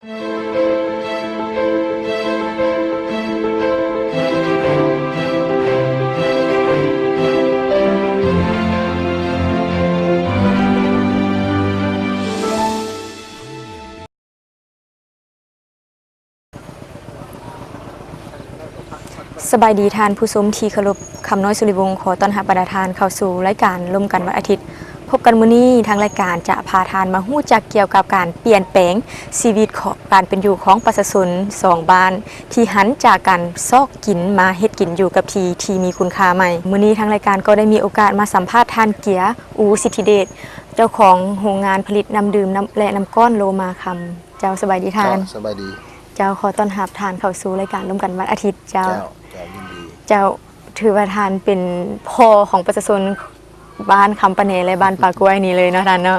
ສະບາຍດີທ່ານຜູ້ຊົມທີ່ເຄົາລົບ, ຄຳນ້ອຍ ສຸລິວົງ ຂໍຕ້ອນຮັບບັນດາທ່ານເຂົ້າສູ່ລາຍການລົມກັນວັນອາທິດ. ພົບກັນມື້ນີ້ ທາງລາຍການຈະພາທ່ານມາຮູ້ຈັກກ່ຽວກັບການປ່ຽນແປງຊີວິດຂອງ ການເປັນຢູ່ຂອງປະຊາຊົນສອງບ້ານ ທີ່ຫັນຈາກການຊອກກິນມາເຮັດກິນຢູ່ກັບທີ່ທີ່ມີຄຸນຄ່າໃໝ່. ມື້ນີ້ທາງລາຍການກໍໄດ້ມີໂອກາດມາສຳພາດທ່ານ ເກຍ ອູສິດທິເດດ ເຈົ້າຂອງໂຮງງານຜະລິດນ້ຳດື່ມ ນ້ຳ ແລະ ນ້ຳກ້ອນໂລມາຄຳ. ເຈົ້າ ສະບາຍດີທ່ານ. ເຈົ້າ ສະບາຍດີ. ເຈົ້າ ຂໍຕ້ອນຮັບທ່ານເຂົ້າສູ່ລາຍການລົມກັນວັນອາທິດ. ເຈົ້າ ເຈົ້າ ເຈົ້າ ຍິນດີ. ເຈົ້າ ຖືວ່າທ່ານເປັນພໍ່ຂອງປະຊາຊົນບ້ານຄຳປະແນ ແລະ ບ້ານປ່າກ້ວຍນີ້ເລີຍເນາະທ່ານເນາະ.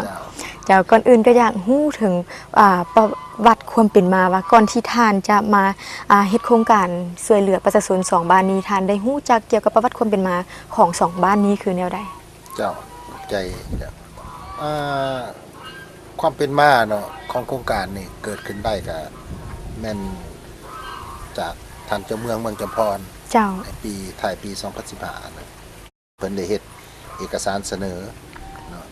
ເຈົ້າ ເຈົ້າ ກ່ອນອື່ນກໍຢາກຮູ້ເຖິງ ອ່າ ປະຫວັດຄວາມເປັນມາວ່າ ກ່ອນທີ່ທ່ານຈະມາ ອ່າ ເຮັດໂຄງການຊ່ວຍເຫຼືອປະຊາຊົນສອງບ້ານນີ້ ທ່ານໄດ້ຮູ້ຈັກກ່ຽວກັບປະຫວັດຄວາມເປັນມາຂອງສອງບ້ານນີ້ຄືແນວໃດ? ເຈົ້າ ຂອບໃຈ. ອ່າ ຄວາມເປັນມາເນາະ ຂອງໂຄງການນີ້ເກີດຂຶ້ນໄດ້ກະແມ່ນຈາກທ່ານເຈົ້າເມືອງເມືອງຈຳພອນ. ເຈົ້າ ໃນປີ ທ້າຍປີສອງພັນສິບຫ້ານະ ເພິ່ນໄດ້ເຮັດເອກະສານສະເໜີເນາະ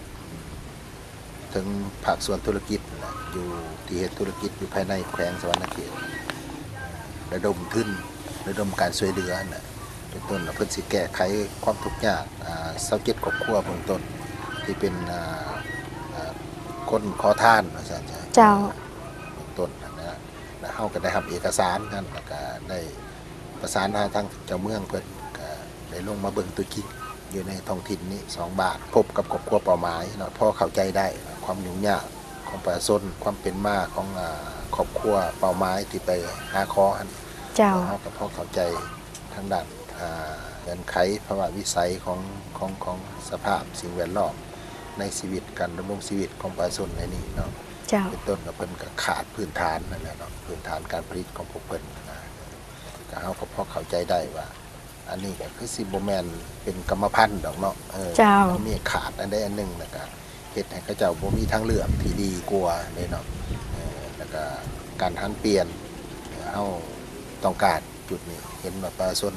ເຖິງພາກສ່ວນທຸລະກິດນະ ຢູ່ທີ່ເຮັດທຸລະກິດຢູ່ພາຍໃນແຂວງສະຫວັນນະເຂດ ລະດົມທຶນ ລະດົມການຊ່ວຍເຫຼືອນະ ເປັນຕົ້ນວ່າເພິ່ນຊິແກ້ໄຂຄວາມທຸກຍາກ ອ່າ ຊາວເຈັດຄອບຄົວເບື້ອງຕົ້ນ ທີ່ເປັນ ອ່າ ອ່າ ຄົນຂໍທານວ່າຊັ້ນຊະ. ເຈົ້າ ເບື້ອງຕົ້ນຫັ້ນນະ ແລ້ວເຮົາກໍໄດ້ຮັບເອກະສານນັ້ນ ແລ້ວກໍໄດ້ປະສານຫາທາງເຈົ້າເມືອງເພິ່ນ ກໍໄດ້ລົງມາເບິ່ງຕົວຈິງຢູ່ໃນທ້ອງຖິ່ນນີ້ສອງບ້ານ ພົບກັບຄອບຄົວເປົ້າໝາຍເນາະ ພໍເຂົ້າໃຈໄດ້ຄວາມຫຍຸ້ງຍາກຂອງປະຊາຊົນ ຄວາມເປັນມາຂອງ ອ່າ ຄອບຄົວເປົ້າໝາຍທີ່ໄປຫາຂໍຫັ້ນ. ເຈົ້າ ເຮົາກໍພໍເຂົ້າໃຈ ທາງດ້ານ ອ່າ ເງື່ອນໄຂ ພາວະວິໄສຂອງ ຂອງ ຂອງສະພາບສິ່ງແວດລ້ອມໃນຊີວິດ ການດຳລົງຊີວິດຂອງປະຊາຊົນໃນນີ້ເນາະ. ເຈົ້າ ເປັນຕົ້ນກໍເພິ່ນກໍຂາດພື້ນຖານນັ້ນແຫຼະເນາະ ພື້ນຖານການຜະລິດຂອງພວກເພິ່ນນະ ກໍເຮົາກໍພໍເຂົ້າໃຈໄດ້ວ່າ ອັນນີ້ກໍຄືຊິບໍ່ແມ່ນເປັນກຳມະພັນດອກເນາະ. ເອີ ເຈົ້າ ມັນມີຂາດອັນໃດອັນໜຶ່ງ ແລ້ວກໍເຮັດໃຫ້ເຂົາເຈົ້າບໍ່ມີທາງເລືອກທີ່ດີກວ່າເດ້ເນາະ. ເອີ ແລ້ວກໍການຫັນປ່ຽນ ເຮົາຕ້ອງການ ຈຸດນີ້ເຫັນວ່າປະຊາຊົນ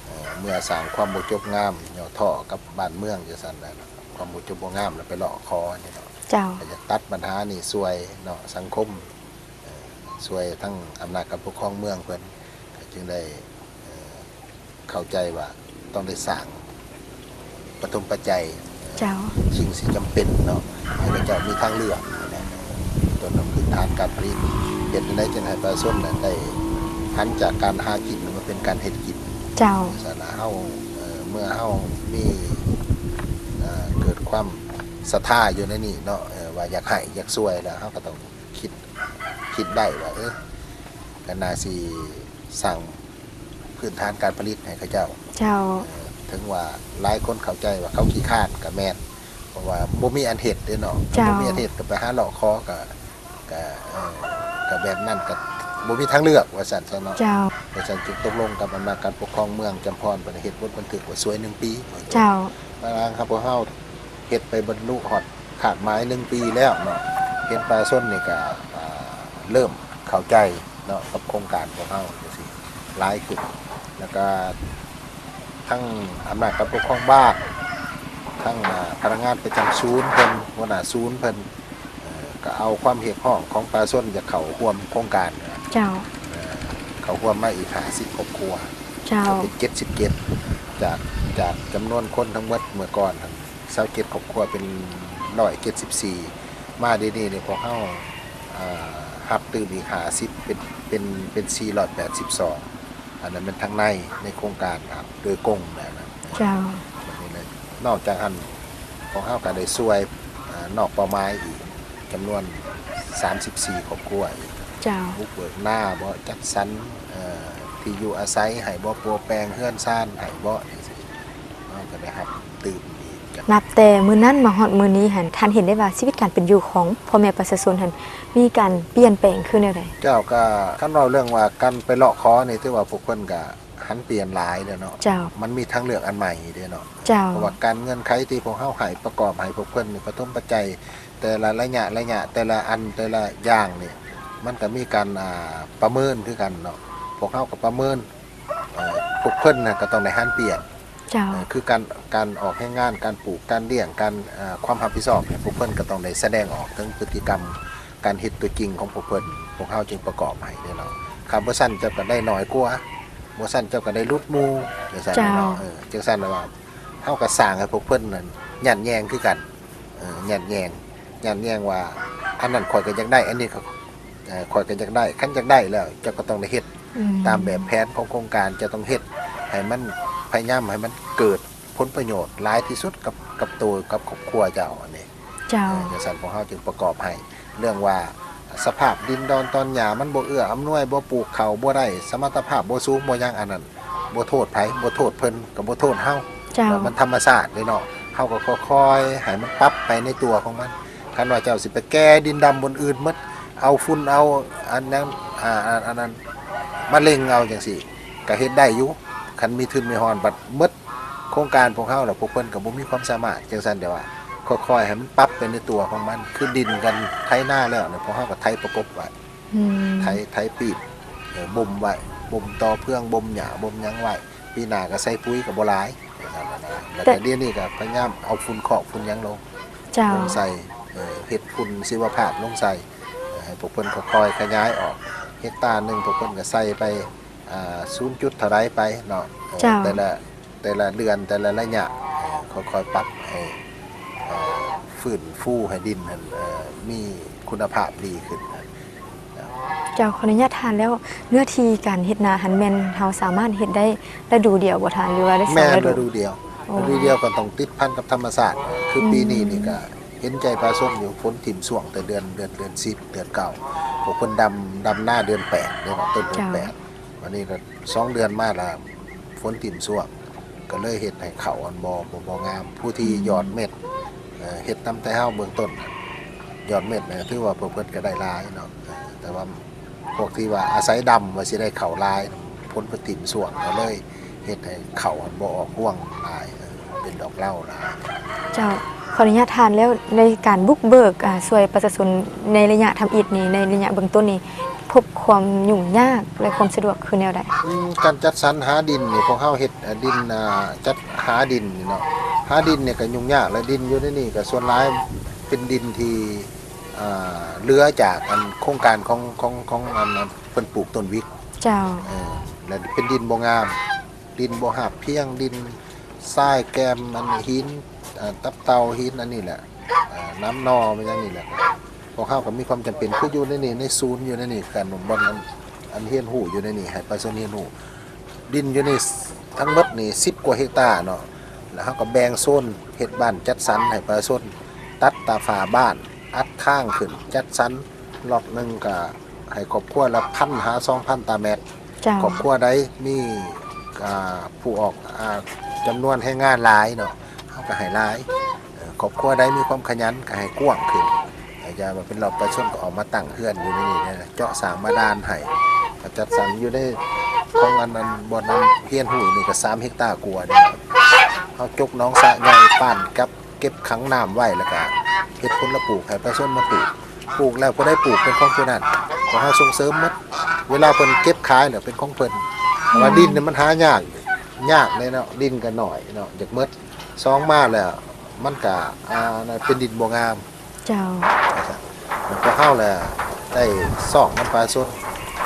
ເອີ ເມື່ອສ້າງຄວາມບໍ່ຈົບງາມ ຫຍໍ້ທໍ້ກັບບ້ານເມືອງຈັ່ງຊັ້ນນະ ຄວາມບໍ່ຈົບບໍ່ງາມ ແລ້ວໄປເລາະຂໍນີ້ເນາະ. ເຈົ້າ ກໍຢາກຕັດບັນຫານີ້ຊ່ວຍເນາະ ສັງຄົມ ເອີ ຊ່ວຍທັງອຳນາດການປົກຄອງເມືອງເພິ່ນ ກໍຈຶ່ງໄດ້ ເອີ ເຂົ້າໃຈວ່າຕ້ອງໄດ້ສ້າງ ປະຖົມປັດໄຈ ເຈົ້າ ສິ່ງທີ່ຈຳເປັນເນາະ ໃຫ້ເຂົາເຈົ້າມີທາງເລືອກນະ ຕົ້ນທຶນພື້ນຖານການຜະລິດ ເຮັດຈັ່ງໃດຈຶ່ງໃຫ້ປະຊາຊົນນັ້ນໄດ້ຫັນຈາກການຫາກິນມາເປັນການເຮັດກິນ. ເຈົ້າ ສະນັ້ນເຮົາ ເອີ ເມື່ອເຮົາມີ ເອີ ເກີດຄວາມສັດທາຢູ່ໃນນີ້ເນາະ ເອີ ວ່າຢາກໃຫ້ຢາກຊ່ວຍ ແລ້ວເຮົາກໍຕ້ອງຄິດ ຄິດໄດ້ວ່າ ເອີ ກໍໜ້າຊິສ້າງພື້ນຖານການຜະລິດໃຫ້ເຂົາເຈົ້າ. ເຈົ້າ ເອີ ເຖິງວ່າຫຼາຍຄົນເຂົ້າໃຈວ່າເຂົາຂີ້ຄ້ານກໍແມ່ນ ເພາະວ່າບໍ່ມີອັນເຮັດເດ້ເນາະ. ເຈົ້າ ບໍ່ມີອັນເຮັດກໍໄປຫາເລາະຂໍ ກໍ ກໍ ເອີ ກໍແບບນັ້ນ ກໍບໍ່ມີທາງເລືອກວ່າຊັ້ນຊະເນາະ. ເຈົ້າ ວ່າຊັ້ນ ຈຶ່ງຕົກລົງກັບອຳນາດການປົກຄອງເມືອງຈຳພອນ ເພິ່ນເຮັດບົດບັນທຶກວ່າຊ່ວຍໜຶ່ງປີ. ເຈົ້າ ບາງຄັ້ງພວກເຮົາ ເຮັດໄປບັນລຸຮອດຄາດໝາຍໜຶ່ງປີແລ້ວເນາະ ເຫັນປະຊາຊົນນີ້ກະ ອ່າ ເລີ່ມເຂົ້າໃຈເນາະ ກັບໂຄງການຂອງເຮົາຈັ່ງຊີ້ຫຼາຍຂຶ້ນ ແລ້ວກະທັງອຳນາດການປົກຄອງບ້ານ ທັງ ອ່າ ພະນັກງານປະຈຳສູນເພິ່ນ ຫົວໜ້າສູນເພິ່ນ ເອີ ກະເອົາຄວາມຮຽກຮ້ອງຂອງປະຊາຊົນຢາກເຂົ້າຮ່ວມໂຄງການ. ເຈົ້າ ເອີ ເຂົ້າຮ່ວມມາອີກຫ້າສິບຄອບຄົວ. ເຈົ້າ ເປັນເຈັດສິບເຈັດ ຈາກ ຈາກຈຳນວນຄົນທັງໝົດເມື່ອກ່ອນ ຊາວເຈັດຄອບຄົວ ເປັນຮ້ອຍເຈັດສິບສີ່ ມາດຽວນີ້ນີ້ພວກເຮົາ ເອີ ຮັບຕື່ມອີກຫ້າສິບ ເປັນ ເປັນ ເປັນສີ່ຮ້ອຍແປດສິບສອງ ອັນນັ້ນແມ່ນທາງໃນ ໃນໂຄງການຮັບໂດຍກົງແມ່ນນະ. ເຈົ້າ ບັດນີ້ນະ ນອກຈາກຫັ້ນ ພວກເຮົາກໍໄດ້ຊ່ວຍ ເອີ ນອກເປົ້າໝາຍອີກ ຈຳນວນສາມສິບສີ່ຄອບຄົວອີກ. ເຈົ້າ ບຸກເບີກນາບໍ ຈັດສັນ ເອີ ທີ່ຢູ່ອາໄສໃຫ້ບໍ ປົວແປງເຮືອນຊານໃຫ້ບໍ ຈັ່ງຊີ້ ເຮົາກໍໄດ້ຮັບຕື່ມອີກ. ນັບແຕ່ມື້ນັ້ນມາຮອດມື້ນີ້ຫັ້ນ ທ່ານເຫັນໄດ້ວ່າຊີວິດການເປັນຢູ່ຂອງພໍ່ແມ່ປະຊາຊົນຫັ້ນ ມີການປ່ຽນແປງຄືແນວໃດ? ເຈົ້າ ກໍຄັນເວົ້າເລື່ອງວ່າການໄປເລາະຂໍນີ້ ຖືວ່າພວກເພິ່ນກໍຫັນປ່ຽນຫຼາຍເດ້ເນາະ. ເຈົ້າ ມັນມີທາງເລືອກອັນໃໝ່ເດ້ເນາະ. ເຈົ້າ ເພາະວ່າການເງື່ອນໄຂທີ່ພວກເຮົາໃຫ້ປະກອບໃຫ້ພວກເພິ່ນນີ້ ປະຖົມປັດໄຈ ແຕ່ລະໄລຍະ ໄລຍະ ແຕ່ລະອັນ ແຕ່ລະຢ່າງນີ້ ມັນກໍມີການ ອ່າ ປະເມີນຄືກັນເນາະ. ພວກເຮົາກໍປະເມີນ ເອີ ພວກເພິ່ນນະກໍຕ້ອງໄດ້ຫັນປ່ຽນ ເຈົ້າ ເອີ ຄືການ ການອອກແຮງງານ ການປູກ ການລ້ຽງ ການ ເອີ ຄວາມຮັບຜິດຊອບ ພວກເພິ່ນກໍຕ້ອງໄດ້ສະແດງອອກເຖິງພຶດຕິກຳການເຮັດຕົວຈິງຂອງພວກເພິ່ນ ພວກເຮົາຈຶ່ງປະກອບໃຫ້ເດ້ເນາະ. ຄັນບໍ່ຊັ້ນເຈົ້າກໍໄດ້ໜ້ອຍກວ່າ ບໍ່ຊັ້ນເຈົ້າກໍໄດ້ຫຼຸດໝູ່ ຈັ່ງຊັ້ນເນາະ. ເອີ ຈັ່ງຊັ້ນລະວ່າ ເຮົາກໍສ້າງໃຫ້ພວກເພິ່ນນັ້ນຍາດແຍ່ງຄືກັນ ເອີ ຍາດແຍ່ງ ຍາດແຍ່ງວ່າ ອັນນັ້ນຂ້ອຍກໍຢາກໄດ້ ອັນນີ້ກໍ ເອີ ຂ້ອຍກໍຢາກໄດ້. ຄັນຢາກໄດ້ແລ້ວ ເຈົ້າກໍຕ້ອງໄດ້ເຮັດ ອືມ ຕາມແບບແຜນຂອງໂຄງການ ເຈົ້າຕ້ອງເຮັດໃຫ້ມັນ ພະຍາຍາມໃຫ້ມັນເກີດຜົນປະໂຫຍດຫຼາຍທີ່ສຸດກັບ ກັບໂຕ ກັບຄອບຄົວເຈົ້າ ອັນນີ້ ເຈົ້າ ເອີ ຈັ່ງຊັ້ນພວກເຮົາຈຶ່ງປະກອບໃຫ້ ເລື່ອງວ່າສະພາບດິນດອນຕອນຫຍ້າມັນບໍ່ເອື້ອອຳນວຍ ບໍ່ປູກເຂົ້າບໍ່ໄດ້ ສະມັດຕະພາບບໍ່ສູງບໍ່ຫຍັງ ອັນນັ້ນບໍ່ໂທດໃຜ ບໍ່ໂທດເພິ່ນ ກໍບໍ່ໂທດເຮົາ ເຈົ້າ ມັນທຳມະຊາດເດ້ເນາະ. ເຮົາກໍຄ່ອຍໆໃຫ້ມັນປັບໄປໃນຕົວຂອງມັນ. ຄັນວ່າເຈົ້າຊິໄປແກ່ດິນດຳບ່ອນອື່ນໝົດ ເອົາຝຸ່ນເອົາອັນນັ້ນ ອາ ອັນ ອັນນັ້ນມາເລັງເອົາຈັ່ງຊີ້ ກໍເຮັດໄດ້ຢູ່. ຄັນມີທຶນມີຮອນບັດໝົດ ໂຄງການພວກເຮົາລະ ພວກເພິ່ນກໍບໍ່ມີຄວາມສາມາດ ຈັ່ງຊັ້ນ ແຕ່ວ່າຄ່ອຍໆໃຫ້ມັນປັບໄປໃນຕົວຂອງມັນ. ຄືດິນກັນໄຖນາແລ້ວນະ ພວກເຮົາກໍໄຖປະກົບໄວ້ ອືມ ໄຖ ໄຖປີບ ເອີ ບົ່ມໄວ້ ບົ່ມຕໍ່ເຟືອງ ບົ່ມຫຍ້າ ບົ່ມຫຍັງໄວ້ ປີໜ້າກໍໃສ່ປຸຍກໍບໍ່ຫຼາຍ ແລ້ວກໍດຽວນີ້ກໍພະຍາຍາມເອົາຝຸ່ນຄອກຝຸ່ນຫຍັງລົງ ເຈົ້າ ລົງໃສ່ ເອີ ເຮັດຝຸ່ນຊີວະພາບລົງໃສ່ ເອີ ໃຫ້ພວກເພິ່ນຄ່ອຍໆຂະຫຍາຍອອກ ເຮັກຕາໜຶ່ງພວກເພິ່ນກໍໃສ່ໄປ ອ່າ ສູນຈຸດເທົ່າໃດໄປເນາະ ເອີ ເຈົ້າ ແຕ່ລະ ແຕ່ລະເດືອນ ແຕ່ລະໄລຍະ ເອີ ຄ່ອຍໆປັບໃຫ້ ເອີ ຟື້ນຟູໃຫ້ດິນຫັ້ນ ເອີ ມີຄຸນນະພາບດີຂຶ້ນ. ເຈົ້າ ຂໍອະນຸຍາດທ່ານ ແລ້ວເນື້ອທີ່ການເຮັດນາຫັ້ນ ແມ່ນເຮົາສາມາດເຮັດໄດ້ລະດູດຽວບໍ່ທ່ານ ຫຼືວ່າໄດ້ສອງລະດູ? ແມ່ນລະດູດຽວ ໂອ້ ລະດູດຽວກໍຕ້ອງຕິດພັນກັບທຳມະຊາດ. ຄື ອືມ ປີນີ້ນີ້ກໍເຫັນໃຈປະຊາຊົນຢູ່ ຝົນຖິ້ມຊ່ວງແຕ່ເດືອນ ເດືອນ ເດືອນສິບ ເດືອນເກົ້າ ພວກເພິ່ນດຳ ດຳນາເດືອນແປດເດ້ເນາະ ຕົ້ນເດືອນແປດ ເຈົ້າ ບາດນີ້ກໍ ສອງເດືອນມາລະຝົນຖິ້ມຊ່ວງ ກໍເລີຍເຮັດໃຫ້ເຂົ້າອັນບໍ່ ບໍ່ ບໍ່ງາມ. ຜູ້ທີ່ ອືມ ຢອດເມັດ ເອີ ເຮັດນຳແຕ່ເຮົາເບື້ອງຕົ້ນ ຢອດເມັດນະ ຖືວ່າພວກເພິ່ນກໍໄດ້ຫຼາຍເນາະ ເອີ ແຕ່ວ່າພວກທີ່ວ່າອາໄສດຳວ່າຊິໄດ້ເຂົ້າຫຼາຍ ຝົນໄປຖິ້ມຊ່ວງ ກໍເລີຍເຮັດໃຫ້ເຂົ້າອັນບໍ່ອອກຮວງຫຼາຍ ເອີ ເປັນດອກເລົາຫຼາຍ. ເຈົ້າ ຂໍອະນຸຍາດທ່ານ ແລ້ວໃນການບຸກເບີກ ອາ ຊ່ວຍປະຊາຊົນໃນໄລຍະທຳອິດນີ້ ໃນໄລຍະເບື້ອງຕົ້ນນີ້ ພົບຄວາມຫຍຸ້ງຍາກ ແລະ ຄວາມສະດວກຄືແນວໃດ? ອືມ ການຈັດສັນຫາດິນນີ້ ພວກເຮົາເຮັດ ເອີ ດິນ ອ່າ ຈັດຫາດິນນີ້ເນາະ ຫາດິນນີ້ກໍຫຍຸ້ງຍາກ ແລະ ດິນຢູ່ໃນນີ້ກໍສ່ວນຫຼາຍເປັນດິນທີ່ ອ່າ ເຫຼືອຈາກອັນໂຄງການຂອງ ຂອງ ຂອງອັນ ອັນເພິ່ນປູກຕົ້ນວິກ ເຈົ້າ ເອີ ແລະ ເປັນດິນບໍ່ງາມ ດິນບໍ່ຮາບພຽງ ດິນຊາຍແກມ ອັນຫີນ ເອີ ຕັບເຕົ່າ ຫີນອັນນີ້ແຫຼະ ເອີ ນ້ຳໜໍ່ ແມ່ນຫຍັງນີ້ແຫຼະ. ພວກເຮົາກໍມີຄວາມຈຳເປັນ ຄືຢູ່ໃນນີ້ ໃນສູນຢູ່ໃນນີ້ ການບ່ອນອັນ ອັນຮຽນຮູ້ຢູ່ໃນນີ້ ໃຫ້ປະຊາຊົນຮຽນຮູ້ ດິນຢູ່ນີ້ທັງໝົດນີ້ສິບກວ່າເຮັກຕາເນາະ ແລ້ວເຮົາກໍແບ່ງໂຊນເຮັດບ້ານຈັດສັນໃຫ້ປະຊາຊົນ ຕັດຕາຝາບ້ານ ອັດທາງຂຶ້ນ ຈັດສັນ ລັອກໜຶ່ງກໍໃຫ້ຄອບຄົວລະພັນຫາສອງພັນຕາແມັດ ເຈົ້າ ຄອບຄົວໃດມີ ອ່າ ຜູ້ອອກ ອ່າ ຈຳນວນແຮງງານຫຼາຍເນາະ ເຮົາກໍໃຫ້ຫຼາຍ ເອີ ຄອບຄົວໃດມີຄວາມຂະຫຍັນກໍໃຫ້ກວ້າງຂຶ້ນ ຢ່າວ່າເປັນລອບປະຊາຊົນກໍອອກມາຕັ້ງເຮືອນຢູ່ໃນນີ້ນະ ເຈາະສ້າງບາດານໃຫ້ ກໍຈັດສັນຢູ່ໃນຂອງອັນ ອັນບ່ອນອັນຮຽນຮູ້ນີ້ກໍສາມເຮັກຕາກວ່ານີ້ ເຮົາຈົກໜອງສະໃຫຍ່ ປ້ານກັບເກັບຂັງນ້ຳໄວ້ ແລ້ວກໍເຮັດຜົນລະປູກໃຫ້ປະຊາຊົນມາປູກ ປູກແລ້ວຜູ້ໃດປູກເປັນຂອງຜູ້ນັ້ນ ພວກເຮົາສົ່ງເສີມໝົດ ເວລາເພິ່ນເກັບຂາຍແລ້ວເປັນຂອງເພິ່ນ ເພາະວ່າ ອືມ ດິນນີ້ມັນຫາຍາກ ຍາກເດ້ເນາະ ດິນກໍໜ້ອຍເນາະ ຢາກໝົດ ສອງມາແລ້ວມັນກະ ອ່າ ເປັນດິນບໍ່ງາມ ເຈົ້າ ພວກເຮົາແຫຼະໄດ້ຊອກນຳປະຊາຊົນ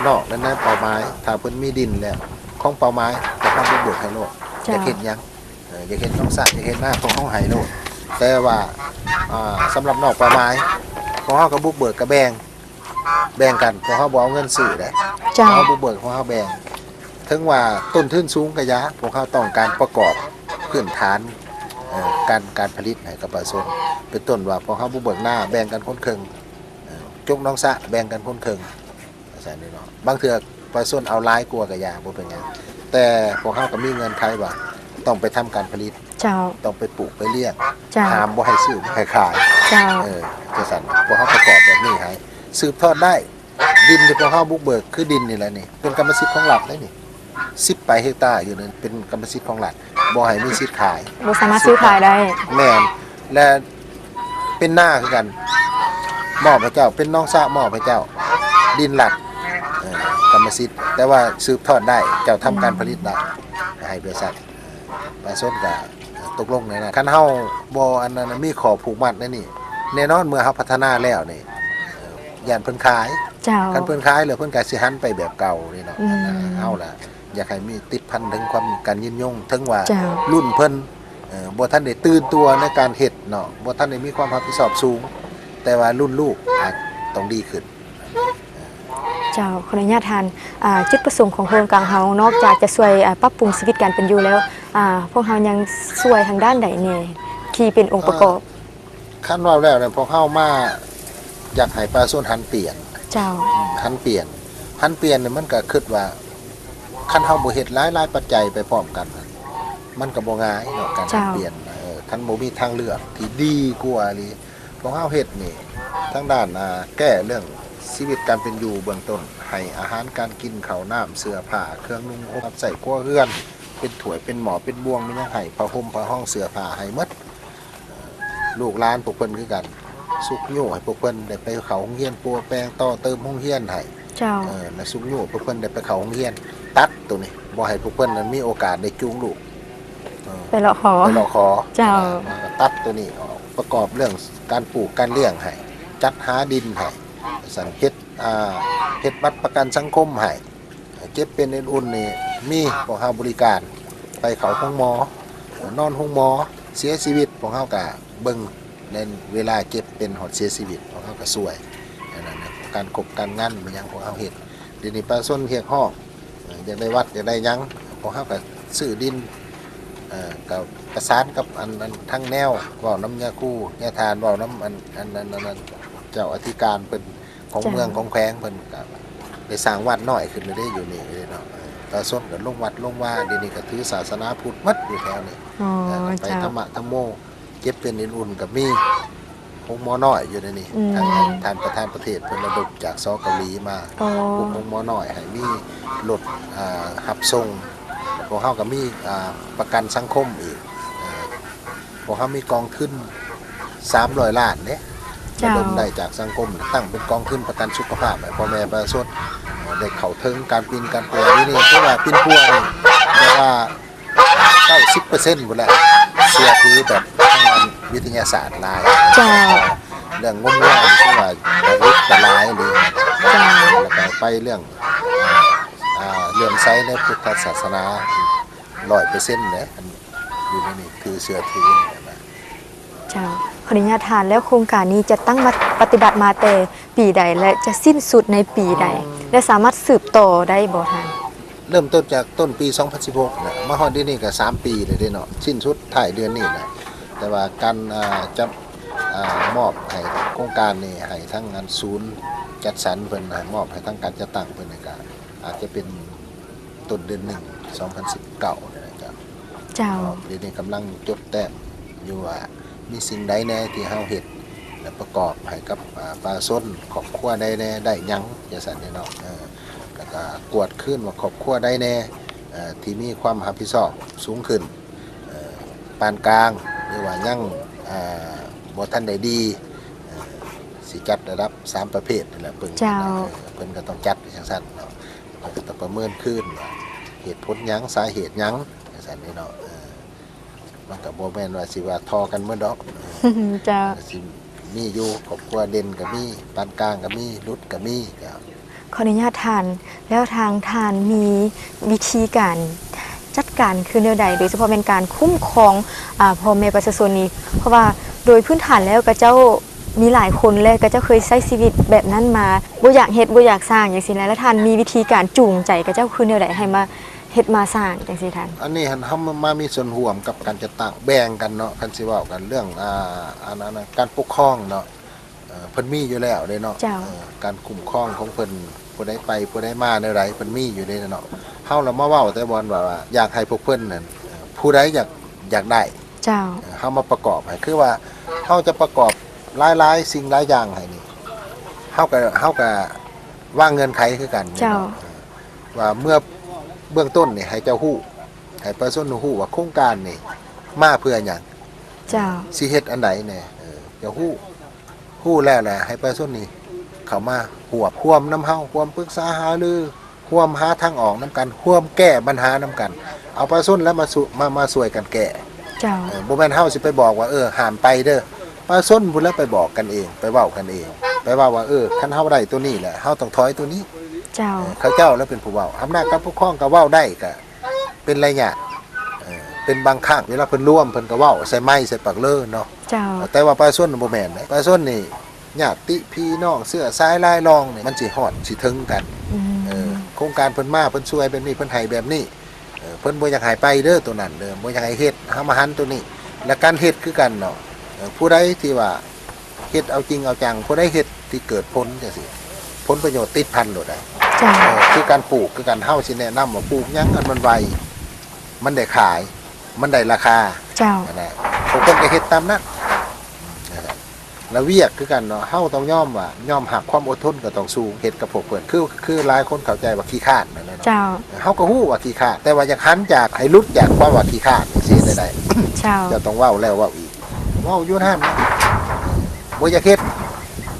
ນອກ ແລະ ໃນເປົ້າໝາຍ ຖ້າເພິ່ນມີດິນແລ້ວ ຂອງເປົ້າໝາຍ ພວກເຮົາບຸກເບີກໃຫ້ໂລດ ເຈົ້າ ຢາກເຮັດຫຍັງ ເອີ ຢາກເຮັດໜອງສະ ຢາກເຮັດນາ ພວກເຮົາໃຫ້ໂລດ ແຕ່ວ່າ ອ່າ ສຳລັບນອກເປົ້າໝາຍ ພວກເຮົາກໍບຸກເບີກ ກໍແບ່ງ ແບ່ງກັນ ພວກເຮົາບໍ່ເອົາເງິນຊື້ເດ້ ເຈົ້າ ເຮົາບຸກເບີກ ພວກເຮົາແບ່ງ ເຖິງວ່າຕົ້ນທຶນສູງກໍຢ່າ ພວກເຮົາຕ້ອງການປະກອບພື້ນຖານ ເອີ ການ ການຜະລິດໃຫ້ກັບປະຊາຊົນ ເປັນຕົ້ນວ່າ ພວກເຮົາບຸກເບີກນາ ແບ່ງກັນຄົນເຄິ່ງ ເອີ ຈົກໜອງສະ ແບ່ງກັນຄົນເຄິ່ງ ວ່າຊັ້ນເນາະ ບາງເທື່ອປະຊາຊົນເອົາຫຼາຍກວ່າກໍຢ່າ ບໍ່ເປັນຫຍັງ ແຕ່ພວກເຮົາກໍມີເງື່ອນໄຂວ່າ ຕ້ອງໄປທຳການຜະລິດ ເຈົ້າ ຕ້ອງໄປປູກໄປລ້ຽງ ເຈົ້າ ຫ້າມບໍ່ໃຫ້ຊື້ ບໍ່ໃຫ້ຂາຍ ເຈົ້າ ເອີ ຈັ່ງຊັ້ນ ພວກເຮົາປະກອບແບບນີ້ໃຫ້ ສືບທອດໄດ້ ດິນທີ່ພວກເຮົາບຸກເບີກຄືດິນນີ້ແຫຼະນີ້ ເປັນກຳມະສິດຂອງລັດເດ້ນີ້ ສິບປາຍເຮັກຕາຢູ່ນັ້ນ ເປັນກຳມະສິດຂອງລັດ ບໍ່ໃຫ້ມີສິດຂາຍ ບໍ່ສາມາດຊື້ຂາຍໄດ້ ແມ່ນ ແລະ ເປັນນາຄືກັນ ມອບໃຫ້ເຈົ້າ ເປັນໜອງສະ ມອບໃຫ້ເຈົ້າ ດິນລັດ ເອີ ກຳມະສິດ ແຕ່ວ່າສືບທອດໄດ້ ເຈົ້າທຳການຜະລິດໄດ້ ໃຫ້ບໍລິສັດ ປະຊາຊົນກໍຕົກລົງໃນນັ້ນ. ຄັນເຮົາບໍ່ອັນນັ້ນ ມີຂໍ້ຜູກມັດໃນນີ້ ແນ່ນອນເມື່ອເຮົາພັດທະນາແລ້ວນີ້ ເອີ ຢ້ານເພິ່ນຂາຍ. ເຈົ້າ. ຄັນເພິ່ນຂາຍແລ້ວ ເພິ່ນກໍຊິຫັນໄປແບບເກົ່ານີ້ເນາະ. ອືມ. ເຮົາລະ ຢາກໃຫ້ມີຕິດພັນເຖິງຄວາມ ການຍືນຍົງ ເຖິງວ່າ ເຈົ້າ ລຸ້ນເພິ່ນ ເອີ ບໍ່ທັນໄດ້ຕື່ນຕົວໃນການເຮັດເນາະ ບໍ່ທັນໄດ້ມີຄວາມຮັບຜິດຊອບສູງ ແຕ່ວ່າລຸ້ນລູກອາດຕ້ອງດີຂຶ້ນ. ເຈົ້າ ຂໍອະນຸຍາດທ່ານ ອ່າ ຈຸດປະສົງຂອງໂຄງການເຮົາ ນອກຈາກຈະຊ່ວຍ ອ່າ ປັບປຸງຊີວິດການເປັນຢູ່ແລ້ວ ອ່າ ພວກເຮົາຍັງຊ່ວຍທາງດ້ານໃດແດ່ ທີ່ເປັນອົງປະກອບ? ເອີ ຄັນເວົ້າແລ້ວນີ້ ພວກເຮົາມາຢາກໃຫ້ປະຊາຊົນຫັນປ່ຽນ. ເຈົ້າ. ອືມ ຫັນປ່ຽນ ຫັນປ່ຽນນີ້ ມັນກໍຄິດວ່າ ຄັນເຮົາບໍ່ເຮັດຫຼາຍໆປັດໄຈໄປພ້ອມກັນ ມັນກໍບໍ່ງ່າຍເນາະ ການຫັນ ເຈົ້າ ປ່ຽນ. ເອີ ຄັນບໍ່ມີທາງເລືອກທີ່ດີກວ່ານີ້ ພວກເຮົາເຮັດນີ້ ທາງດ້ານ ອ່າ ແກ້ເລື່ອງຊີວິດການເປັນຢູ່ເບື້ອງຕົ້ນ ໃຫ້ອາຫານການກິນ ເຂົ້ານ້ຳ ເສື້ອຜ້າ ເຄື່ອງນຸ່ງຫົ່ມ ຮັບໃຊ້ຄົວເຮືອນ ເປັນຖ້ວຍ ເປັນໝໍ້ ເປັນບ່ວງ ມີຫຍັງໃຫ້ ຜ້າຫົ່ມ ຜ້າຮອງ ເສື້ອຜ້າ ໃຫ້ໝົດ. ລູກຫຼານພວກເພິ່ນຄືກັນ ຊຸກຍູ້ໃຫ້ພວກເພິ່ນໄດ້ໄປເຂົ້າໂຮງຮຽນ ປົວແປງຕໍ່ເຕີມໂຮງຮຽນໃຫ້. ເຈົ້າ. ເອີ ແລະ ຊຸກຍູ້ພວກເພິ່ນໄດ້ໄປເຂົ້າໂຮງຮຽນ ຕັດໂຕນີ້ ບໍ່ໃຫ້ພວກເພິ່ນນັ້ນມີໂອກາດໄດ້ຈູງລູກ ເອີ ໄປເລາະຂໍ ໄປເລາະຂໍ. ເຈົ້າ. ເອີ ຕັດໂຕນີ້ອອກ ປະກອບເລື່ອງການປູກການລ້ຽງໃຫ້ ຈັດຫາດິນໃຫ້ ວ່າຊັ້ນ ເຮັດ ອ່າ ເຮັດບັດປະກັນສັງຄົມໃຫ້. ເຈັບເປັນເອັນອຸ່ນນີ້ມີ ພວກເຮົາບໍລິການ ໄປເຂົ້າໂຮງໝໍ ນອນໂຮງໝໍ ເສຍຊີວິດ ພວກເຮົາກະເບິ່ງ ໃນເວລາເຈັບເປັນຮອດເສຍຊີວິດ ພວກເຮົາກະຊ່ວຍ ອັນນັ້ນນະ ການຄົບການງານ ແມ່ນຫຍັງພວກເຮົາເຮັດ. ດຽວນີ້ປະຊາຊົນຮຽກຮ້ອງ ເອີ ຢາກໄດ້ວັດ ຢາກໄດ້ຫຍັງ ພວກເຮົາກະຊື້ດິນ ເອີ ກະປະສານກັບອັນ ອັນທາງແນວ ເວົ້ານຳຍາຄູ ຍາທ່ານ ເວົ້ານຳອັນ ອັນ ອັນ ອັນ ອັນເຈົ້າອະທິການເພິ່ນ ຂອງ ເຈົ້າ ເມືອງຂອງແຂວງເພິ່ນກໍໄດ້ສ້າງວັດນ້ອຍຂຶ້ນແລ້ວເດ້ ຢູ່ນີ້ເດ້ເນາະ. ເອີ ປະຊາຊົນກໍລົງວັດລົງວາ ດຽວນີ້ກໍຖືສາສະໜາພຸດໝົດຢູ່ແຖວນີ້. ອໍ ເອີ ກໍໄປ ເຈົ້າ ທຳມະທຳໂມ ເຈັບເປັນເອັນອຸ່ນກໍມີໂຮງໝໍນ້ອຍຢູ່ໃນນີ້. ອືມ. ທາງທ່ານປະທານປະເທດເພິ່ນລະດົບຈາກ ສ ເກົາຫຼີມາ ອໍ ປຸກໂຮງໝໍນ້ອຍໃຫ້ມີລົດ ອ່າ ຮັບສົ່ງ. ພວກເຮົາກໍມີ ອ່າ ປະກັນສັງຄົມອີກ ເອີ ພວກເຮົາມີກອງທຶນສາມຮ້ອຍລ້ານເດ້ ເຈົ້າ ລະດົມໄດ້ຈາກສັງຄົມ ຕັ້ງເປັນກອງທຶນປະກັນສຸຂະພາບໃຫ້ພໍ່ແມ່ປະຊາຊົນ ເອີ ໄດ້ເຂົ້າເຖິງການປິ່ນການປົວ. ດຽວນີ້ຖືວ່າປິ່ນປົວນີ້ ເອີ້ນວ່າ ເກົ້າສິບເປີເຊັນພຸ້ນແຫຼະ ເຊື່ອຖືແບບທາງດ້ານວິທະຍາສາດຫຼາຍ. ເຈົ້າ. ເລື່ອງງົມງາຍຖືວ່າເລິກຫຼາຍເລີຍ. ເຈົ້າ. ແລ້ວກໍໄປເລື່ອງ ອ່າ ເລື່ອມໃສໃນພຸດທະສາສະໜາ ຮ້ອຍເປີເຊັນເດ້ ອັນຢູ່ໃນນີ້ຄືເຊື່ອຖືນະ. ເຈົ້າ ຂໍອະນຸຍາດທ່ານ ແລ້ວໂຄງການນີ້ຈັດຕັ້ງມາ ປະຕິບັດມາແຕ່ປີໃດ ແລະ ຈະສິ້ນສຸດໃນປີໃດ ແລະ ສາມາດສືບຕໍ່ໄດ້ບໍ່ທ່ານ? ເລີ່ມຕົ້ນຈາກຕົ້ນປີສອງພັນສິບຫົກນະ ມາຮອດດຽວນີ້ກໍສາມປີແລ້ວເດ້ເນາະ ສິ້ນສຸດທ້າຍເດືອນນີ້ນະ. ແຕ່ວ່າການ ອ່າ ຈະ ອ່າ ມອບໃຫ້ໂຄງການນີ້ ໃຫ້ທາງອັນສູນຈັດສັນເພິ່ນ ໃຫ້ມອບໃຫ້ທາງການຈັດຕັ້ງເພິ່ນນີ້ ກໍອາດຈະເປັນ ຕົ້ນເດືອນໜຶ່ງ ສອງພັນສິບເກົ້ານີ້ແຫຼະເຈົ້າ. ເຈົ້າ. ດຽວນີ້ກຳລັງຈົດແຕ້ມຢູ່ວ່າມີສິ່ງໃດແດ່ທີ່ເຮົາເຮັດ ແລະ ປະກອບໃຫ້ກັບ ອ່າ ປະຊາຊົນ ຄອບຄົວໃດແດ່ ໄດ້ຫຍັງຈັ່ງຊັ້ນເດ້ເນາະ. ເອີ ແລ້ວກໍກວດຄືນວ່າຄອບຄົວໃດແດ່ ເອີ ທີ່ມີຄວາມຮັບຜິດຊອບສູງຂຶ້ນ ເອີ ປານກາງ ຫຼືວ່າຍັງ ອ່າ ບໍ່ທັນໄດ້ດີ ເອີ ຊິຈັດລະດັບສາມປະເພດນີ້ແຫຼະ ເບິ່ງ. ເຈົ້າ. ເອີ ເພິ່ນກໍຕ້ອງຈັດຈັ່ງຊັ້ນເນາະ. ເພິ່ນກໍຕ້ອງປະເມີນຄືນວ່າເຫດຜົນຫຍັງ ສາເຫດຫຍັງ ຈັ່ງຊັ້ນເດ້ເນາະ. ເອີ ມັນກໍບໍ່ແມ່ນວ່າຊິວ່າທໍ່ກັນໝົດດອກ. ເຈົ້າ. ມັນກໍຊິມີຢູ່ ຄອບຄົວເດັ່ນກໍມີ ປານກາງກໍມີ ຫຼຸດກໍມີ. ເຈົ້າ. ຂໍອະນຸຍາດທ່ານ ແລ້ວທາງທ່ານມີວິທີການຈັດການຄືແນວໃດ ໂດຍສະເພາະແມ່ນການຄຸ້ມຄອງ ອ່າ ພໍ່ແມ່ປະຊາຊົນນີ້? ເພາະວ່າໂດຍພື້ນຖານແລ້ວ ເຂົາເຈົ້າມີຫຼາຍຄົນ ແລະ ເຂົາເຈົ້າເຄີຍໃຊ້ຊີວິດແບບນັ້ນມາ ບໍ່ຢາກເຮັດ ບໍ່ຢາກສ້າງຈັ່ງຊີ້ນະ ແລ້ວທ່ານມີວິທີການຈູງໃຈເຂົາເຈົ້າຄືແນວໃດ ໃຫ້ມາ ເຮັດມາສ້າງຈັ່ງຊີ້ທ່ານ? ອັນນີ້ຫັ້ນ ເຮົາມາ ມາມີສ່ວນຮ່ວມກັບການຈັດຕັ້ງ ແບ່ງກັນເນາະ. ຄັນຊິເວົ້າກັນເລື່ອງ ອ່າ ອັນ ອັນ ອັນການປົກຄອງເນາະ ເອີ ເພິ່ນມີຢູ່ແລ້ວເດ້ເນາະ. ເຈົ້າ. ເອີ ການຄຸ້ມຄອງຂອງເພິ່ນ ຜູ້ໃດໄປຜູ້ໃດມາແນວໃດ ເພິ່ນມີຢູ່ເດ້ເນາະ. ເຮົາລະມາເວົ້າແຕ່ບ່ອນວ່າ ວ່າຢາກໃຫ້ພວກເພິ່ນນັ້ນ ເອີ ຜູ້ໃດຢາກ ຢາກໄດ້ ເຈົ້າ. ເອີ ເຮົາມາປະກອບໃຫ້ ຄືວ່າເຮົາຈະປະກອບຫຼາຍໆສິ່ງຫຼາຍຢ່າງໃຫ້ນີ້ ເຮົາກໍ ເຮົາກໍວາງເງື່ອນໄຂຄືກັນ. ເຈົ້າ. ເອີ ວ່າເມື່ອເບື້ອງຕົ້ນນີ້ໃຫ້ເຈົ້າຮູ້ ໃຫ້ປະຊາຊົນຮູ້ວ່າໂຄງການນີ້ມາເພື່ອຫຍັງ. ເຈົ້າ. ຊິເຮັດອັນໃດແດ່ ເອີ ເຈົ້າຮູ້ ຮູ້ແລ້ວແຫຼະ ໃຫ້ປະຊາຊົນນີ້ ເຂົ້າມາຮ່ວມ ຮ່ວມນຳເຮົາ ຮ່ວມປຶກສາຫາລື ຮ່ວມຫາທາງອອກນຳກັນ ຮ່ວມແກ້ບັນຫານຳກັນ ເອົາປະຊາຊົນແຫຼະມາ ມາ ມາຊ່ວຍກັນແກ້. ເຈົ້າ. ເອີ ບໍ່ແມ່ນເຮົາຊິໄປບອກວ່າ ເອີ ຫ້າມໄປເດີ ປະຊາຊົນພຸ້ນແຫຼະໄປບອກກັນເອງ ໄປເວົ້າກັນເອງ ໄປເວົ້າວ່າ ເອີ ຄັນເຮົາໄດ້ໂຕນີ້ແຫຼະ ເຮົາຕ້ອງຖອຍໂຕນີ້. ເຈົ້າ. ເອີ ເຂົາເຈົ້າແຫຼະເປັນຜູ້ເວົ້າ ອຳນາດການປົກຄອງກໍເວົ້າໄດ້ ກໍເປັນໄລຍະ ເອີ ເປັນບາງຄັ້ງ ເວລາເພິ່ນລວມ ເພິ່ນກໍເວົ້າໃສ່ໄມ ໃສ່ປາກເລີເນາະ. ເຈົ້າ. ແຕ່ວ່າປະຊາຊົນບໍ່ແມ່ນເດ້ ປະຊາຊົນນີ້ ຍາດຕິພີ່ນ້ອງເຊື້ອສາຍລາຍລອງນີ້ ມັນຊິຮອດຊິເຖິງກັນ. ອືມ. ເອີ ໂຄງການເພິ່ນມາ ເພິ່ນຊ່ວຍແບບນີ້ ເພິ່ນໃຫ້ແບບນີ້ ເອີ ເພິ່ນບໍ່ຢາກໃຫ້ໄປເດີໂຕນັ້ນເດີ ບໍ່ຢາກໃຫ້ເຮັດ ເຮົາມາຫັນໂຕນີ້ ແລະ ການເຮັດຄືກັນເນາະ. ເອີ ຜູ້ໃດທີ່ວ່າເຮັດເອົາຈິງເອົາຈັງ ຜູ້ໃດເຮັດທີ່ເກີດຜົນຈັ່ງຊີ້ ຜົນປະໂຫຍດຕິດພັນໂລດໄດ໋. ເຈົ້າ. ເອີ ຄືການປູກຄືກັນ ເຮົາຊິແນະນຳວ່າປູກຫຍັງອັນມັນໄວ ມັນໄດ້ຂາຍ ມັນໄດ້ລາຄາ. ເຈົ້າ. ນັ້ນແຫຼະ ພວກເພິ່ນກໍເຮັດຕາມນັ້ນ. ນັ້ນແຫຼະ ແລະ ວຽກຄືກັນເນາະ ເຮົາຕ້ອງຍອມວ່າ ຍອມຮັບຄວາມອົດທົນກໍຕ້ອງສູງ ເຮັດກັບພວກເພິ່ນ ຄື ຄືຫຼາຍຄົນເຂົ້າໃຈວ່າຂີ້ຄ້ານນັ້ນແຫຼະເນາະ. ເຈົ້າ. ເຮົາກໍຮູ້ວ່າຂີ້ຄ້ານ ແຕ່ວ່າຢາກຫັນຈາກ ໃຫ້ຫຼຸດຈາກຄວາມວ່າຂີ້ຄ້ານ ຊິເຮັດແນວໃດ? ເຈົ້າ. ເຈົ້າຕ້ອງເວົ້າແລ້ວເວົ້າອີກ ເວົ້າຢູ່ຫັ້ນ ບໍ່ຢາກເຮັດ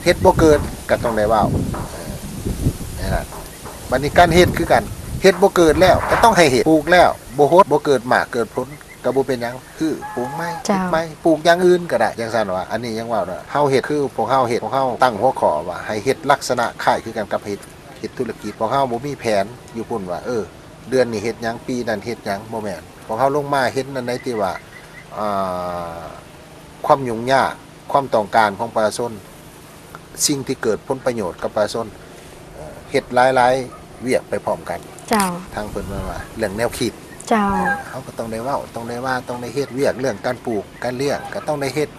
ເຮັດບໍ່ເກີດ ກໍຕ້ອງໄດ້ເວົ້າ. ເອີ ນັ້ນແຫຼະ ບັດນີ້ການເຮັດຄືກັນ ເຮັດບໍ່ເກີດແລ້ວກໍຕ້ອງໃຫ້ເຮັດ ປູກແລ້ວບໍ່ຫົດ ບໍ່ເກີດໝາກເກີດຜົນ ກໍບໍ່ເປັນຫຍັງ ຄືປູກໃໝ່ ເຈົ້າ ເຮັດໃໝ່ ປູກຢ່າງອື່ນກໍໄດ້ ຈັ່ງຊັ້ນວ່າ ອັນນີ້ຍັງເວົ້າເນາະ ເຮົາເຮັດຄືພວກເຮົາເຮັດ ພວກເຮົາຕັ້ງຫົວຂໍ້ວ່າໃຫ້ເຮັດລັກສະນະຄ້າຍຄືກັນກັບເຮັດ ເຮັດທຸລະກິດ ພວກເຮົາບໍ່ມີແຜນຢູ່ພຸ້ນວ່າ ເອີ ເດືອນນີ້ເຮັດຫຍັງ ປີນັ້ນເຮັດຫຍັງ ບໍ່ແມ່ນ ພວກເຮົາລົງມາເຫັນອັນໃດທີ່ວ່າ ອ່າ ຄວາມຫຍຸ້ງຍາກ ຄວາມຕ້ອງການຂອງປະຊາຊົນ ສິ່ງທີ່ເກີດຜົນປະໂຫຍດກັບປະຊາຊົນ ເຮັດຫຼາຍໆວຽກໄປພ້ອມກັນ. ເຈົ້າ. ທາງເພິ່ນວ່າ ວ່າເລື່ອງແນວຄິດ. ເຈົ້າ. ເຮົາກໍຕ້ອງໄດ້ເວົ້າ ຕ້ອງໄດ້ວ່າ ຕ້ອງໄດ້ເຮັດວຽກ ເລື່ອງການປູກການລ້ຽງກໍຕ້ອງໄດ້ເຮັດ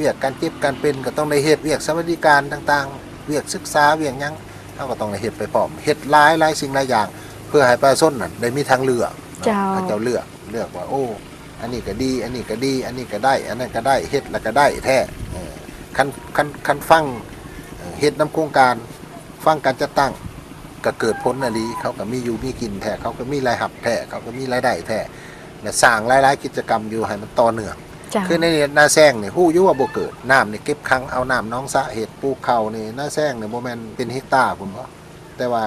ວຽກ ການເຈັບການເປັນກໍຕ້ອງໄດ້ເຮັດວຽກ ສະຫວັດດີການຕ່າງໆ ວຽກສຶກສາ ວຽກຫຍັງ ເຮົາກໍຕ້ອງໄດ້ເຮັດໄປພ້ອມ ເຮັດຫຼາຍໆສິ່ງຫຼາຍຢ່າງ ເພື່ອໃຫ້ປະຊາຊົນນັ້ນໄດ້ມີທາງເລືອກເນາະ. ເຈົ້າ. ເຂົາເຈົ້າເລືອກ ເລືອກວ່າ ໂອ້ ອັນນີ້ກໍດີ ອັນນີ້ກໍດີ ອັນນີ້ກໍໄດ້ ອັນນັ້ນກໍໄດ້ ເຮັດແລ້ວກໍໄດ້ແທ້. ເອີ ຄັນ ຄັນ ຄັນຟັງ ເອີ ເຮັດນຳໂຄງການ ຟັງການຈັດຕັ້ງ ກໍເກີດຜົນອີ່ຫຼີ ເຂົາກໍມີຢູ່ມີກິນແທ້ ເຂົາກໍມີລາຍຮັບແທ້ ເຂົາກໍມີລາຍໄດ້ແທ້ ແລະ ສ້າງຫຼາຍໆກິດຈະກຳຢູ່ໃຫ້ມັນຕໍ່ເນື່ອງ. ເຈົ້າ. ຄືໃນນາແຊງນີ້ ຮູ້ຢູ່ວ່າບໍ່ເກີດ ນ້ຳນີ້ເກັບຂັງເອົານ້ຳໜອງສະເຮັດ ປູກເຂົ້ານີ້ ນາແຊງນີ້ບໍ່ແມ່ນເປັນເຮັກຕາພຸ້ນບໍ ແຕ່ວ່າ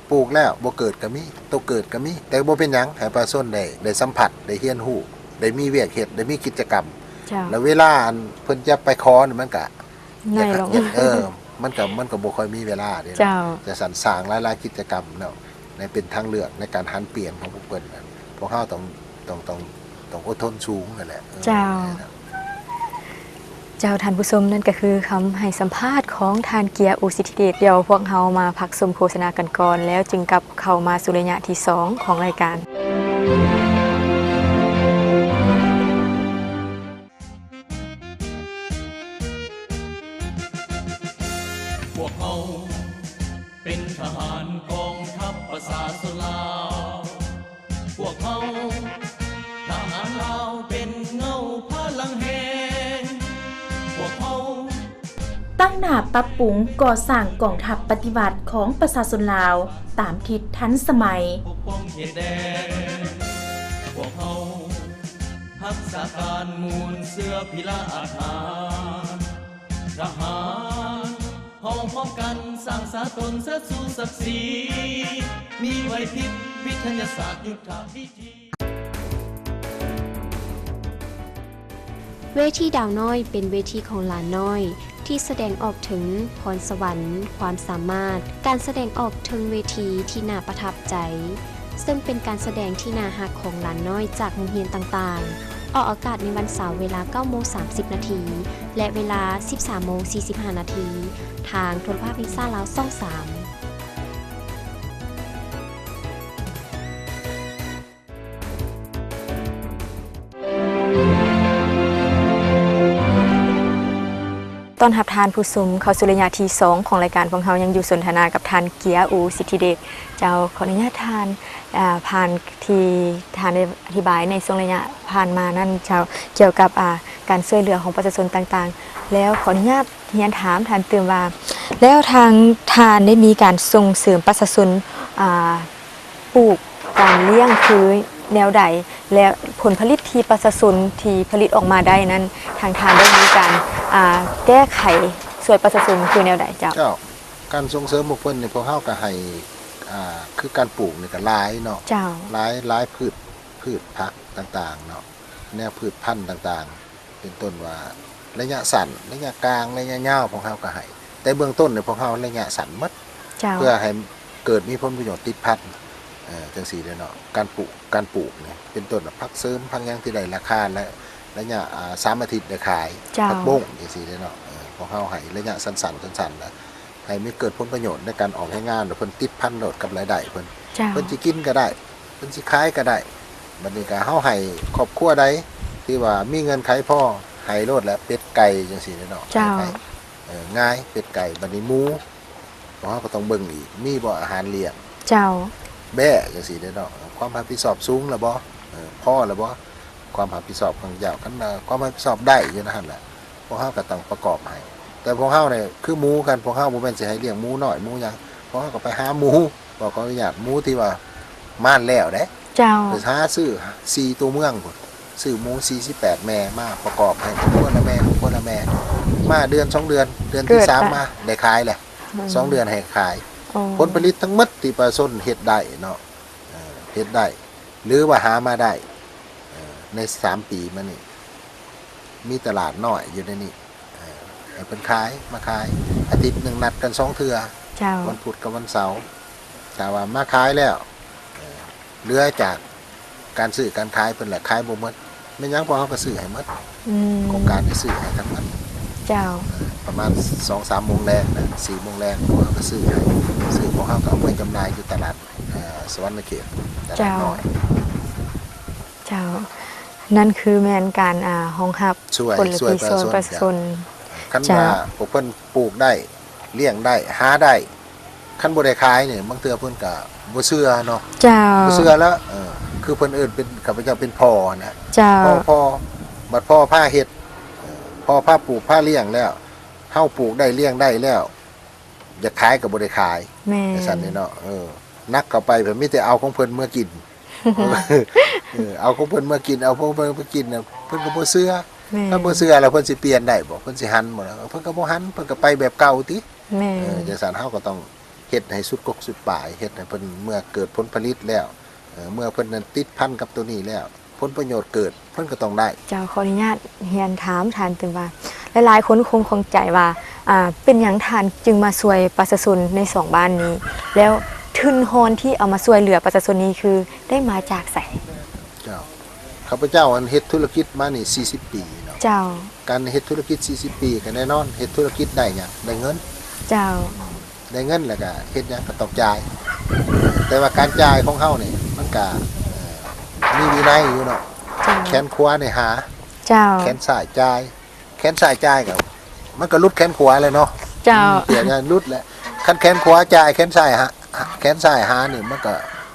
ປູກແລ້ວບໍ່ເກີດກໍມີ ໂຕເກີດກໍມີ ແຕ່ບໍ່ເປັນຫຍັງ ໃຫ້ປະຊາຊົນໄດ້ ໄດ້ສຳຜັດ ໄດ້ຮຽນຮູ້ ໄດ້ມີວຽກເຮັດ ໄດ້ມີກິດຈະກຳ. ເຈົ້າ. ແລ້ວເວລາອັນເພິ່ນຈະໄປຂໍນີ້ ມັນກະໜ້ອຍລົງ ເອີ ມັນກະ ມັນກະບໍ່ຄ່ອຍມີເວລາເດ້. ເຈົ້າ. ຈັ່ງຊັ້ນ ສ້າງຫຼາຍໆກິດຈະກຳເນາະ ໃຫ້ເປັນທາງເລືອກໃນການຫັນປ່ຽນຂອງພວກເພິ່ນນັ້ນ ພວກເຮົາຕ້ອງ ຕ້ອງ ຕ້ອງ ຕ້ອງອົດທົນສູງຫັ້ນແຫຼະ. ເອີ ເຈົ້າ. ເຈົ້າ ທ່ານຜູ້ຊົມ, ນັ້ນກໍຄືຄຳໃຫ້ສຳພາດຂອງທ່ານ ເກຍ ໂອສິດທິເດດ. ດຽວພວກເຮົາມາພັກຊົມໂຄສະນາກັນກ່ອນ ແລ້ວຈຶ່ງກັບເຂົ້າມາສູ່ໄລຍະທີສອງຂອງລາຍການ. ພວກເຮົາເປັນທະຫານກອງທັບປະຊາຊົນລາວ. ພວກເຮົາ ທະຫານລາວເປັນເງົາພະລັງແຮງ. ພວກເຮົາ ຕັ້ງໜ້າປັບປຸງກໍ່ສ້າງກອງທັບປະຕິວັດຂອງປະຊາຊົນລາວຕາມທິດທັນສະໄໝ. ປົກປ້ອງເຂດແດນ. ພວກເຮົາຮັກສາການມູນເຊື້ອພິລະອາດຫານ. ທະຫານ ເຮົາພ້ອມກັນສ້າງສາຕົນເຊີດຊູສັກສີ ມີໄຫວພິບວິທະຍາສາດຍຸດທະວິທີ. ເວທີດາວນ້ອຍເປັນເວທີຂອງຫຼານນ້ອຍ ທີ່ສະແດງອອກເຖິງພອນສະຫວັນ, ຄວາມສາມາດ, ການສະແດງອອກເທິງເວທີທີ່ໜ້າປະທັບໃຈ. ເຊິ່ງເປັນການສະແດງທີ່ໜ້າຮັກຂອງຫຼານນ້ອຍຈາກໂຮງຮຽນຕ່າງໆ. ອອກອາກາດໃນວັນເສົາເວລາເກົ້າໂມງສາມສິບນາທີ ແລະ ເວລາສິບສາມໂມງສີ່ສິບຫ້ານາທີ ທາງໂທລະພາບແຫ່ງຊາດລາວ ຊ່ອງສາມ. ຕ້ອນຮັບທ່ານຜູ້ຊົມເຂົ້າສູ່ໄລຍະທີສອງຂອງລາຍການ. ພວກເຮົາຍັງຢູ່ສົນທະນາກັບທ່ານ ເກຍ ໂອສິດທິເດດ. ເຈົ້າ, ຂໍອະນຸຍາດທ່ານ, ອາ, ຜ່ານທີ່ທ່ານໄດ້ອະທິບາຍໃນຊ່ວງໄລຍະຜ່ານມານັ້ນ, ເຈົ້າ, ກ່ຽວກັບ, ອາ, ການຊ່ວຍເຫຼືອຂອງປະຊາຊົນຕ່າງໆ, ແລ້ວຂໍອະນຸຍາດຮຽນຖາມທ່ານຕື່ມວ່າ, ແລ້ວທາງທ່ານໄດ້ມີການສົ່ງເສີມປະຊາຊົນ, ອາ, ປູກການລ້ຽງຄືແນວໃດ ແລະ ຜົນຜະລິດທີ່ປະຊາຊົນທີ່ຜະລິດອອກມາໄດ້ນັ້ນ ທາງທ່ານໄດ້ມີການ, ອາ, ແກ້ໄຂຊ່ວຍປະຊາຊົນຄືແນວໃດເຈົ້າ? ເຈົ້າ, ການສົ່ງເສີມພວກເພິ່ນນີ້ ພວກເຮົາກໍໃຫ້ ອ່າ ຄືການປູກນີ້ກໍຫຼາຍເນາະ ເຈົ້າ ຫຼາຍ ຫຼາຍພືດ ພືດຜັກຕ່າງໆເນາະ ແນວພືດພັນຕ່າງໆ ເປັນຕົ້ນວ່າໄລຍະສັ້ນ ໄລຍະກາງ ໄລຍະຍາວ ພວກເຮົາກໍໃຫ້ ແຕ່ເບື້ອງຕົ້ນນີ້ພວກເຮົາໄລຍະສັ້ນໝົດ ເຈົ້າ ເພື່ອໃຫ້ເກີດມີຜົນປະໂຫຍດຕິດພັນ ເອີ ຈັ່ງຊີ້ແຫຼະເນາະ ການປູກ ການປູກນີ້ ເປັນຕົ້ນວ່າຜັກເສີມ ຜັກຫຍັງທີ່ໄດ້ລາຄາ ແລະ ໄລຍະ ອ່າ ສາມອາທິດໄດ້ຂາຍ ເຈົ້າ ຜັກບົ້ງຈັ່ງຊີ້ເນາະ ເອີ ພວກເຮົາໃຫ້ໄລຍະສັ້ນໆ ສັ້ນໆ ແລ້ວໃຫ້ມີເກີດຜົນປະໂຫຍດໃນການອອກແຮງງານ ແລ້ວເພິ່ນຕິດພັນໂລດກັບລາຍໄດ້ເພິ່ນ ເຈົ້າ ເພິ່ນຊິກິນກໍໄດ້ ເພິ່ນຊິຂາຍກໍໄດ້ ບັດນີ້ກໍເຮົາໃຫ້ຄອບຄົວໃດທີ່ວ່າມີເງື່ອນໄຂພໍ ໃຫ້ໂລດແຫຼະ ເປັດໄກ່ຈັ່ງຊີ້ເນາະ ເຈົ້າ ໃຫ້ໄປ ເອີ ງ່າຍ ເປັດໄກ່ ບັດນີ້ໝູ ພວກເຮົາກໍຕ້ອງເບິ່ງອີກ ມີບໍ່ອາຫານລ້ຽງ ເຈົ້າ ແບ້ຈັ່ງຊີ້ເດ້ເນາະ ຄວາມຮັບຜິດຊອບສູງແລ້ວບໍ່ ເອີ ພໍແລ້ວບໍ່ ຄວາມຮັບຜິດຊອບຂອງເຈົ້າ ຄັນວ່າຄວາມຮັບຜິດຊອບໄດ້ຢູ່ໃນຫັ້ນແຫຼະ ພວກເຮົາກໍຕ້ອງປະກອບໃຫ້ ແຕ່ພວກເຮົານີ້ຄືໝູກັນ ພວກເຮົາບໍ່ແມ່ນຊິໃຫ້ລ້ຽງໝູນ້ອຍໝູຫຍັງ ພວກເຮົາກໍໄປຫາໝູ ຂໍອະນຸຍາດ ໝູທີ່ວ່າມານແລ້ວເດ້ ເຈົ້າ ໄປຫາຊື້ສີ່ຕົວເມືອງພຸ້ນ ຊື້ໝູສີ່ສິບແປດແມ່ມາປະກອບໃຫ້ຄອບຄົວລະແມ່ ຄອບຄົວລະແມ່ ມາເດືອນສອງເດືອນ ເດືອນທີສາມມາໄດ້ຂາຍແລ້ວ ອືມ ສອງເດືອນໃຫ້ຂາຍ ໂອ້ ຜົນຜະລິດທັງໝົດທີ່ປະຊາຊົນເຮັດໄດ້ເນາະ ເອີ ເຮັດໄດ້ ຫຼືວ່າຫາມາໄດ້ ເອີ ໃນສາມປີມານີ້ ມີຕະຫຼາດນ້ອຍຢູ່ໃນນີ້ ເອີ ໃຫ້ເພິ່ນຂາຍ ມາຂາຍ ອາທິດໜຶ່ງນັດກັນສອງເທື່ອ ເຈົ້າ ວັນພຸດກັບວັນເສົາ ຖ້າວ່າມາຂາຍແລ້ວ ເອີ ເຫຼືອຈາກການຊື້ການຂາຍເພິ່ນລະຂາຍບໍ່ໝົດ ແມ່ນຫຍັງພວກເຮົາກໍຊື້ໃຫ້ໝົດ ອືມ ໂຄງການນີ້ຊື້ໃຫ້ທັງໝົດ ເຈົ້າ ເອີ ປະມານສອງສາມໂມງແລງນະ ສີ່ໂມງແລງ ພວກເຮົາກໍຊື້ໃຫ້ ຊື້ ພວກເຮົາກໍເອົາໄປຈຳໜ່າຍຢູ່ຕະຫຼາດ ເອີ ສະຫວັນນະເຂດ ຕະຫຼາດ ເຈົ້າ ນ້ອຍ ເຈົ້າ ນັ້ນຄືແມ່ນການ ອ່າ ຮອງຮັບ ຊ່ວຍ ຜົນລະ ຊ່ວຍ ທີ່ຊ່ວຍປະຊາຊົນ ປະຊາຊົນ ເຈົ້າ ຄັນວ່າພວກເພິ່ນປູກໄດ້ ລ້ຽງໄດ້ ຫາໄດ້ ຄັນບໍ່ໄດ້ຂາຍນີ້ ບາງເທື່ອເພິ່ນກໍບໍ່ເຊື່ອເນາະ ເຈົ້າ ບໍ່ເຊື່ອແລ້ວ ເອີ ຄືເພິ່ນເອີ້ນເປັນ ຂ້າພະເຈົ້າເປັນພໍ່ນະ ເຈົ້າ ພໍ່ ພໍ່ ບັດພໍ່ພາເຮັດ ເອີ ພໍ່ພາປູກພາລ້ຽງແລ້ວ ເຮົາປູກໄດ້ລ້ຽງໄດ້ແລ້ວ ຢາກຂາຍກໍບໍ່ໄດ້ຂາຍ ແມ່ນ ຈັ່ງຊັ້ນນີ້ເນາະ ເອີ ໜັກເຂົ້າໄປ ເພິ່ນມີແຕ່ເອົາຂອງເພິ່ນເມືອກິນ ເອີ ເອົາຂອງເພິ່ນມາກິນ ເອົາຂອງເພິ່ນມາກິນນະ ເພິ່ນກໍບໍ່ເຊື່ອ ແມ່ນ ຖ້າບໍ່ເຊື່ອແລ້ວເພິ່ນຊິປ່ຽນໄດ້ບໍ່? ເພິ່ນຊິຫັນບໍ່ລະ? ເພິ່ນກໍບໍ່ຫັນ ເພິ່ນກໍໄປແບບເກົ່າຕິ ແມ່ນ ເອີ ຈັ່ງຊັ້ນເຮົາກໍຕ້ອງເຮັດໃຫ້ສຸດກົກສຸດປາຍ ເຮັດໃຫ້ເພິ່ນ ເມື່ອເກີດຜົນຜະລິດແລ້ວ ເອີ ເມື່ອເພິ່ນນັ້ນຕິດພັນກັບໂຕນີ້ແລ້ວ ຜົນປະໂຫຍດເກີດ ເພິ່ນກໍຕ້ອງໄດ້ ເຈົ້າ ຂໍອະນຸຍາດຮຽນຖາມທ່ານຕື່ມວ່າ ຫຼາຍໆຄົນຄົງຂ້ອງໃຈວ່າ ອ່າ ເປັນຫຍັງທ່ານຈຶ່ງມາຊ່ວຍປະຊາຊົນໃນສອງບ້ານນີ້ ແລ້ວທຶນຮອນທີ່ເອົາມາຊ່ວຍເຫຼືອປະຊາຊົນນີ້ ຄືໄດ້ມາຈາກໃສ? ເຈົ້າ ຂ້າພະເຈົ້າອັນເຮັດທຸລະກິດມານີ້ສີ່ສິບປີເນາະ ເຈົ້າ ການເຮັດທຸລະກິດສີ່ສິບປີ ກໍແນ່ນອນ ເຮັດທຸລະກິດໄດ້ຫຍັງ? ໄດ້ເງິນ ເຈົ້າ ໄດ້ເງິນແລ້ວກະເຮັດຫຍັງກໍຕ້ອງຈ່າຍ ແຕ່ວ່າການຈ່າຍຂອງເຮົານີ້ ມັນກະ ເອີ ມີວິໄນຢູ່ເນາະ ເຈົ້າ ແຂນຂວານີ້ຫາ ເຈົ້າ ແຂນຊ້າຍຈ່າຍ ແຂນຊ້າຍຈ່າຍກໍ ມັນກໍຫຼຸດແຂນຂວາແລ້ວເນາະ ເຈົ້າ ອືມ ເປັນຫຍັງຫຼຸດແຫຼະ ຄັນແຂນຂວາຈ່າຍ ແຂນຊ້າຍຫາ ແຂນຊ້າຍຫານີ້ ມັນກໍ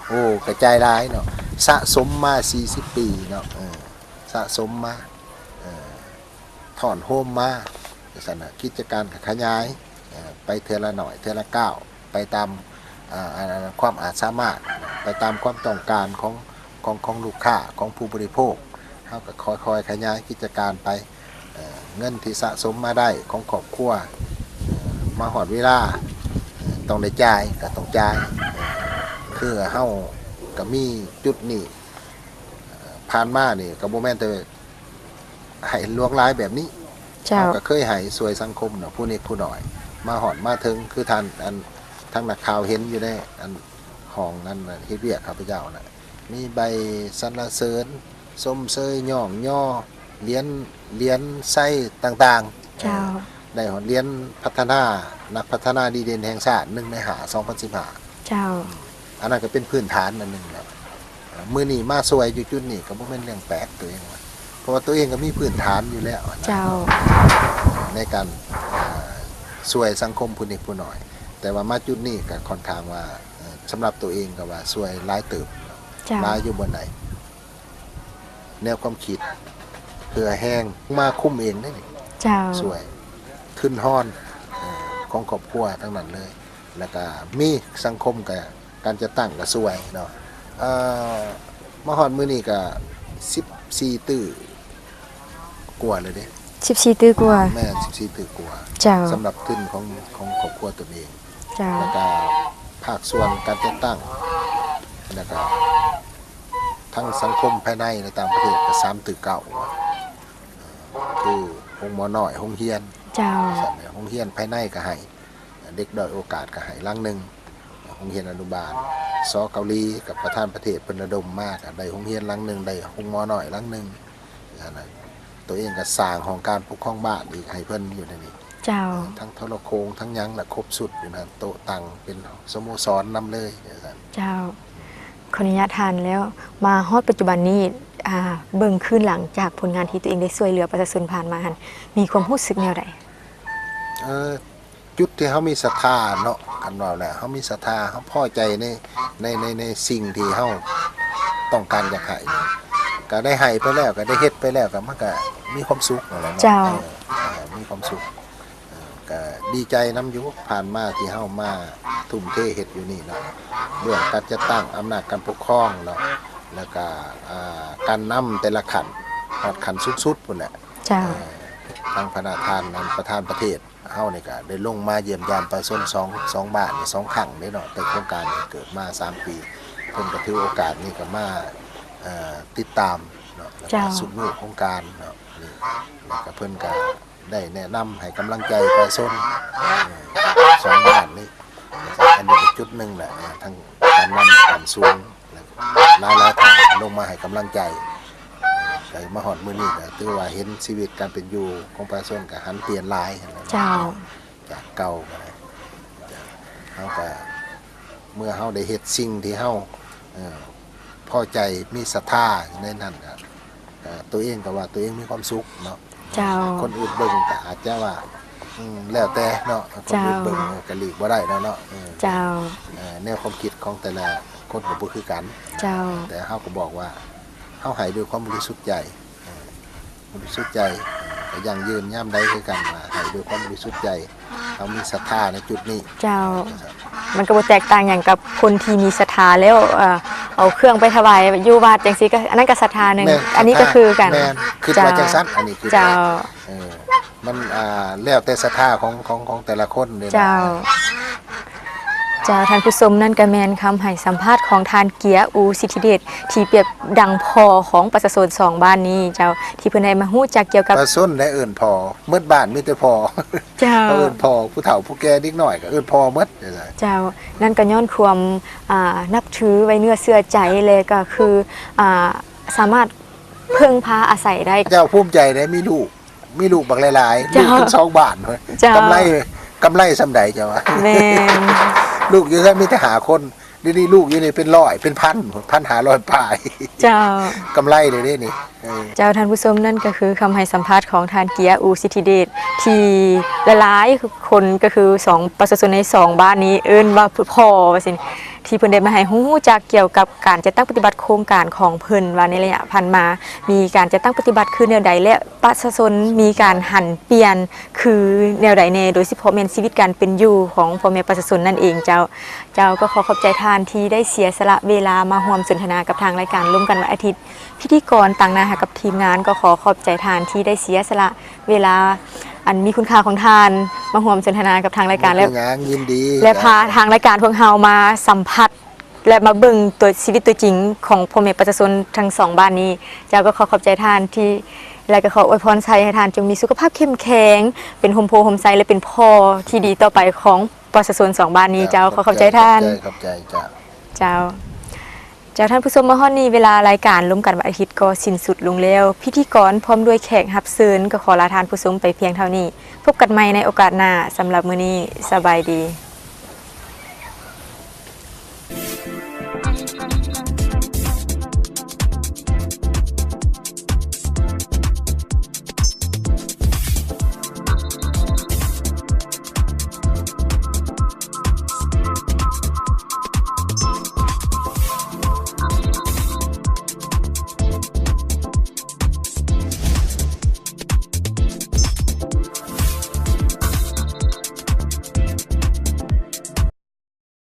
ໂອ້ ກະຈ່າຍຫຼາຍເນາະ ສະສົມມາສີ່ສິບປີເນາະ ເອີ ສະສົມມາ ເອີ ທ້ອນໂຮມມາ ຈັ່ງຊັ້ນນະ ກິດຈະການກໍຂະຫຍາຍ ເອີ ໄປເທື່ອລະໜ້ອຍ ເທື່ອລະກ້າວ ໄປຕາມ ເອີ ອັນ ອັນ ຄວາມອາດສາມາດ ໄປຕາມຄວາມຕ້ອງການຂອງ ຂອງ ຂອງລູກຄ້າ ຂອງຜູ້ບໍລິໂພກ ເຮົາກໍຄ່ອຍໆຂະຫຍາຍກິດຈະການໄປ ເອີ ເງິນທີ່ສະສົມມາໄດ້ຂອງຄອບຄົວ ເອີ ມາຮອດເວລາ ເອີ ຕ້ອງໄດ້ຈ່າຍ ກໍຕ້ອງຈ່າຍ ເອີ ຄືເຮົາກໍມີຈຸດນີ້ ເອີ ຜ່ານມານີ້ກໍບໍ່ແມ່ນແຕ່ ໃຫ້ຫຼວງຫຼາຍແບບນີ້ ເຈົ້າ ເຮົາກໍເຄີຍໃຫ້ຊ່ວຍສັງຄົມເນາະ ຜູ້ເລັກຜູ້ນ້ອຍ ມາຮອດມາເຖິງ ຄືທ່ານ ອັນ ທາງນັກຂ່າວເຫັນຢູ່ໃນ ອັນ ຫ້ອງນັ້ນ ເຮັດວຽກຂ້າພະເຈົ້ານະ ມີໃບສັນລະເສີນ ຊົມເຊີຍ ຍ້ອງຍໍ ຫຼຽນ ຫຼຽນໄຊຕ່າງໆ ເຈົ້າ ເອີ ໄດ້ຮອດຫຼຽນພັດທະນາ ນັກພັດທະນາດີເດັ່ນແຫ່ງຊາດ ໜຶ່ງໃນຫ້າ ສອງພັນສິບຫ້າ ເຈົ້າ ອັນນັ້ນກໍເປັນພື້ນຖານອັນໜຶ່ງແລ້ວ ເອີ ມື້ນີ້ມາຊ່ວຍຢູ່ຈຸດນີ້ກໍບໍ່ແມ່ນເລື່ອງແປກ ຕົວເອງວ່າ ເພາະວ່າຕົວເອງກໍມີພື້ນຖານຢູ່ແລ້ວນະ ເຈົ້າ ໃນການ ເອີ ຊ່ວຍສັງຄົມຜູ້ເລັກຜູ້ນ້ອຍ ແຕ່ວ່າມາຈຸດນີ້ກໍຂ້ອນຂ້າງວ່າ ເອີ ສຳລັບຕົວເອງກໍວ່າຊ່ວຍຫຼາຍເຕີບ ເຈົ້າ ຫຼາຍຢູ່ບ່ອນໃດ ແນວຄວາມຄິດ ເຫື່ອແຮງ ມາຄຸມເອງເດ້ນີ້ ເຈົ້າ ຊ່ວຍທຶນຮອນ ເອີ ຂອງຄອບຄົວທັງນັ້ນເລີຍ ແລ້ວກະມີສັງຄົມກະ ການຈັດຕັ້ງກະຊ່ວຍເນາະ ເອີ ມາຮອດມື້ນີ້ກະສິບສີ່ຕື້ກວ່າແລ້ວເດ້ ສິບສີ່ຕື້ກວ່າ ແມ່ນ ສິບສີ່ຕື້ກວ່າ ເຈົ້າ ສຳລັບທຶນຂອງ ຂອງຄອບຄົວຕົນເອງ ເຈົ້າ ແລ້ວກໍພາກສ່ວນການຈັດຕັ້ງ ແລ້ວກໍທັງສັງຄົມພາຍໃນ ແລະ ຕ່າງປະເທດ ກໍສາມຕື້ເກົ້າ ຄືໂຮງໝໍນ້ອຍ ໂຮງຮຽນ ເຈົ້າ ຊັ້ນແຫຼະ ໂຮງຮຽນພາຍໃນກໍໃຫ້ ເດັກດ້ອຍໂອກາດກໍໃຫ້ຫຼັງໜຶ່ງ ໂຮງຮຽນອະນຸບານ ສ ເກົາຫຼີ ກັບປະທານປະເທດເພິ່ນລະດົມມາ ກໍໄດ້ໂຮງຮຽນຫຼັງໜຶ່ງ ໄດ້ໂຮງໝໍນ້ອຍຫຼັງໜຶ່ງ ອັນນັ້ນ ໂຕເອງກໍສ້າງຫ້ອງການປົກຄອງບ້ານອີກໃຫ້ເພິ່ນຢູ່ໃນນີ້ ເຈົ້າ ເອີ ທັງໂທລະໂຄ່ງ ທັງຫຍັງລະຄົບຊຸດຢູ່ນັ້ນ ໂຕະຕັ່ງເປັນສະໂມສອນນຳເລີຍ ວ່າຊັ້ນ ເຈົ້າ ຂໍອະນຸຍາດທ່ານແລ້ວ ມາຮອດປັດຈຸບັນນີ້ ອ່າ ເບິ່ງຄືນຫຼັງຈາກຜົນງານທີ່ຕົວເອງໄດ້ຊ່ວຍເຫຼືອປະຊາຊົນຜ່ານມາຫັ້ນ ມີຄວາມຮູ້ສຶກແນວໃດ? ເອີ ຈຸດທີ່ເຮົາມີສັດທາເນາະ ຄັນເວົ້າແລ້ວ ເຮົາມີສັດທາ ເຮົາພໍໃຈໃນ ໃນ ໃນ ໃນສິ່ງທີ່ເຮົາຕ້ອງການຢາກໃຫ້ ກໍໄດ້ໃຫ້ໄປແລ້ວ ກໍໄດ້ເຮັດໄປແລ້ວ ກໍມັນກໍມີຄວາມສຸກນັ້ນແຫຼະເນາະ ເຈົ້າ ເອີ ເອີ ມີຄວາມສຸກ ເອີ ກໍດີໃຈນຳຢູ່ ຜ່ານມາທີ່ເຮົາມາທຸ່ມເທເຮັດຢູ່ນີ້ເນາະ ເລື່ອງການຈັດຕັ້ງອຳນາດການປົກຄອງເນາະ ແລ້ວກໍ ອ່າ ການນຳແຕ່ລະຂັ້ນ ຮອດຂັ້ນສູງສຸດພຸ້ນແຫຼະ ເຈົ້າ ເອີ ທາງພະນະທ່ານ ອັນ ປະທານປະເທດ ເຮົານີ້ກໍໄດ້ລົງມາຢ້ຽມຢາມປະຊາຊົນສອງ ສອງບ້ານນີ້ສອງຄັ້ງເດ້ເນາະ ແຕ່ໂຄງການນີ້ເກີດມາສາມປີ ເພິ່ນກໍຖືໂອກາດນີ້ກໍມາ ເອີ ຕິດຕາມເນາະ ແລ້ວກໍ ເຈົ້າ ຊຸກຍູ້ໂຄງການເນາະ ນີ້ ແລ້ວກໍເພິ່ນກໍໄດ້ແນະນຳໃຫ້ກຳລັງໃຈປະຊາຊົນ ເອີ ສອງບ້ານນີ້ ແລ້ວກໍອັນນີ້ກໍຈຸດໜຶ່ງແຫຼະ ທາງການນຳຂັ້ນສູງ ຫຼາຍໆທ່ານລົງມາໃຫ້ກຳລັງໃຈ ກໍມາຮອດມື້ນີ້ກໍຖືວ່າເຫັນຊີວິດການເປັນຢູ່ຂອງປະຊາຊົນກໍຫັນປ່ຽນຫຼາຍ ເຈົ້າ ຈາກເກົ່າກໍໄດ້ ເຮົາກໍ ເມື່ອເຮົາໄດ້ເຮັດສິ່ງທີ່ເຮົາ ເອີ ພໍໃຈ ມີສັດທາໃນນັ້ນກໍ ກໍຕົວເອງກໍວ່າຕົວເອງມີຄວາມສຸກເນາະ ເຈົ້າ ຄົນອື່ນເບິ່ງກໍອາດຈະວ່າ ອືມ ແລ້ວແຕ່ເນາະ ຄົນອື່ນເບິ່ງ ເຈົ້າ ກໍຫຼີກບໍ່ໄດ້ແລ້ວເນາະ ເອີ ເຈົ້າ ເອີ ແນວຄວາມຄິດຂອງແຕ່ລະຄົນກໍບໍ່ຄືກັນ ເຈົ້າ ແຕ່ເຮົາກໍບອກວ່າ ເຮົາໃຫ້ດ້ວຍຄວາມບໍລິສຸດໃຈ ເອີ ບໍລິສຸດໃຈ ກໍຢັ້ງຢືນຍາມໃດຄືກັນວ່າໃຫ້ດ້ວຍຄວາມບໍລິສຸດໃຈ ເຮົາມີສັດທາໃນຈຸດນີ້ ເຈົ້າ ເອີ ມັນກໍບໍ່ແຕກຕ່າງຫຍັງກັບຄົນທີ່ມີສັດທາແລ້ວ ເອີ ເອົາເຄື່ອງໄປຖວາຍຢູ່ວັດຈັ່ງຊີ້ ກໍ ອັນນັ້ນກໍສັດທາໜຶ່ງ ແມ່ນ ອັນນີ້ກໍຄືກັນ ແມ່ນ ຄິດວ່າ ເຈົ້າ ຈັ່ງຊັ້ນ ອັນນີ້ຄິດວ່າ ເຈົ້າ ເອີ ມັນ ອ່າ ແລ້ວແຕ່ສັດທາຂອງ ຂອງ ຂອງແຕ່ລະຄົນເດ້ ເຈົ້າ ເຈົ້າ ທ່ານຜູ້ຊົມ ນັ້ນກໍແມ່ນຄຳໃຫ້ສຳພາດຂອງທ່ານ ເກຍ ອູສິດທິເດດ ທີ່ປຽບດັ່ງພໍ່ຂອງປະຊາຊົນສອງບ້ານນີ້ ເຈົ້າ ທີ່ເພິ່ນໄດ້ມາຮູ້ຈັກກ່ຽວກັບ ປະຊາຊົນໄດ້ເອີ້ນພໍ່ ໝົດບ້ານມີແຕ່ພໍ່ ເຈົ້າ ເຂົາເອີ້ນພໍ່ ຜູ້ເຖົ້າຜູ້ແກ່ເດັກນ້ອຍກໍເອີ້ນພໍ່ໝົດ ເຈົ້າ ນັ້ນກໍຍ້ອນຄວາມ ອ່າ ນັບຖືໄວ້ເນື້ອເຊື່ອໃຈ ແລະກໍຄື ອ່າ ສາມາດເພິ່ງພາອາໄສໄດ້ ເຈົ້າ ພູມໃຈໄດ້ມີລູກ ມີລູກບັກຫຼາຍໆ ເຈົ້າ ລູກທັງສອງບ້ານ ເຈົ້າ ກຳໄລ ກຳໄລສ່ຳໃດເຈົ້າວ່າ ແມ່ນ ລູກຢູ່ເຮືອນມີແຕ່ຫ້າຄົນ ດຽວນີ້ລູກຢູ່ນີ້ເປັນຮ້ອຍ ເປັນພັນ ພັນຫ້າຮ້ອຍປາຍ ເຈົ້າ ກຳໄລເລີຍເດ້ນີ້ ເອີ ເຈົ້າ ທ່ານຜູ້ຊົມ ນັ້ນກໍຄືຄຳໃຫ້ສຳພາດຂອງທ່ານ ເກຍ ອູສິດທິເດດ ທີ່ຫຼາຍໆຄົນ ກໍຄືສອງ ປະຊາຊົນໃນສອງບ້ານນີ້ເອີ້ນວ່າພໍ່ວ່າຊັ້ນ ທີ່ເພິ່ນໄດ້ມາໃຫ້ຮູ້ຈັກກ່ຽວກັບການຈັດຕັ້ງປະຕິບັດໂຄງການຂອງເພິ່ນວ່າໃນໄລຍະຜ່ານມາ ມີການຈັດຕັ້ງປະຕິບັດຄືແນວໃດ ແລະ ປະຊາຊົນມີການຫັນປ່ຽນຄືແນວໃດແດ່ ໂດຍສະເພາະແມ່ນຊີວິດການເປັນຢູ່ຂອງພໍ່ແມ່ປະຊາຊົນນັ້ນເອງເຈົ້າ. ເຈົ້າ ກໍຂໍຂອບໃຈທ່ານທີ່ໄດ້ເສຍສະຫຼະເວລາມາຮ່ວມສົນທະນາກັບທາງລາຍການລົມກັນວັນອາທິດ. ພິທີກອນຕາງໜ້າຫາກັບທີມງານກໍຂໍຂອບໃຈທ່ານທີ່ໄດ້ເສຍສະຫຼະເວລາອັນມີຄຸນຄ່າຂອງທ່ານມາຮ່ວມສົນທະນາກັບທາງລາຍການ ແລະ ເປັນຫຍັງ ຍິນດີ ແລະ ພາທາງລາຍການພວກເຮົາມາສຳຜັດ ແລະ ມາເບິ່ງຕົວ ຊີວິດຕົວຈິງຂອງພໍ່ແມ່ປະຊາຊົນທັງສອງບ້ານນີ້. ເຈົ້າ ກໍຂໍຂອບໃຈທ່ານທີ່ ແລະ ກໍຂໍອວຍພອນໃສ່ໃຫ້ທ່ານຈົ່ງມີສຸຂະພາບເຂັ້ມແຂງ, ເປັນຮົ່ມໂພຮົ່ມໄຊ ແລະ ເປັນພໍ່ທີ່ດີຕໍ່ໄປຂອງປະຊາຊົນສອງບ້ານນີ້. ເຈົ້າ ເຈົ້າ ຂໍຂອບໃຈທ່ານ. ຂອບໃຈ ຂອບໃຈ ເຈົ້າ. ເຈົ້າ. ເຈົ້າ ທ່ານຜູ້ຊົມ, ມາຮອດນີ້ເວລາລາຍການລົມກັນວັນອາທິດກໍສິ້ນສຸດລົງແລ້ວ. ພິທີກອນພ້ອມດ້ວຍແຂກຮັບເຊີນກໍຂໍລາທ່ານຜູ້ຊົມໄປພຽງເທົ່ານີ້. ພົບກັນໃໝ່ໃນໂອກາດໜ້າ. ສຳລັບມື້ນີ້ ສະບາຍດີ.